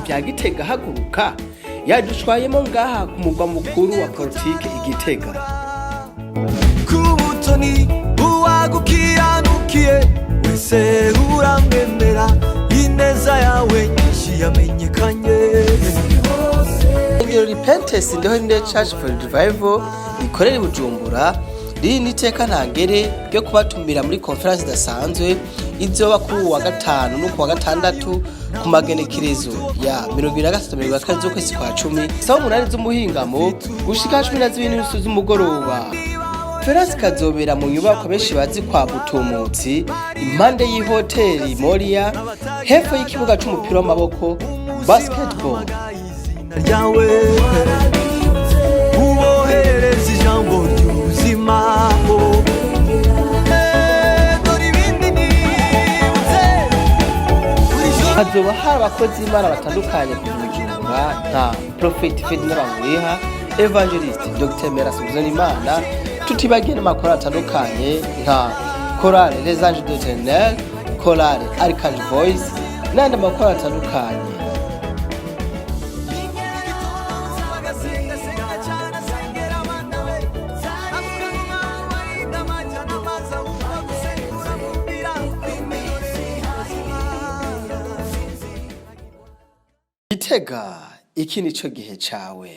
vya Gitega haguruka yadushwayemo ngaha ku mugwa mukuru wa politike Igitega. Ku butoni uwagukiranukiye wese uramwemera, ineza yawe nyinshi yamenyekanye. Ingero Repentance Ndeho Church for Revival rikorera i Bujumbura riri n'iteka ntangere ryo kubatumira muri conference idasanzwe izoba kuri uwa gatanu no kuwa gatandatu ku magenekerezo ya 23, 24 z'ukwezi kwa cumi, sawa 8 z'umuhingamo gushika 12:30 z'umugoroba. Conference kazobera mu nyubako benshi bazi kwa Butumutsi, impande y'ihoteli Moria, hepfo y'ikibuga c'umupira w'amaboko, basketball. Izina ryawe uboherereza ijambo ry'ubuzima. Dore ibindi nibutse buri joro. Hazoba hari abakozi b'Imana batandukanye ku Bujumbura nka Prophet Ferdinand Banguwiha, Evangelist Dr Meras Imana, tutibagiye n'amakorali atandukanye nka Chorale Les Anges de l'Éternel, Chorale Archange Voice n'andi makorali atandukanye. Agasenga cyane, asengera abana be, avuga ngo Umwami arinda amajya n'amazi, ahubwo gusenga uramubwira. Ubuzima. Gitega, iki nico gihe cawe.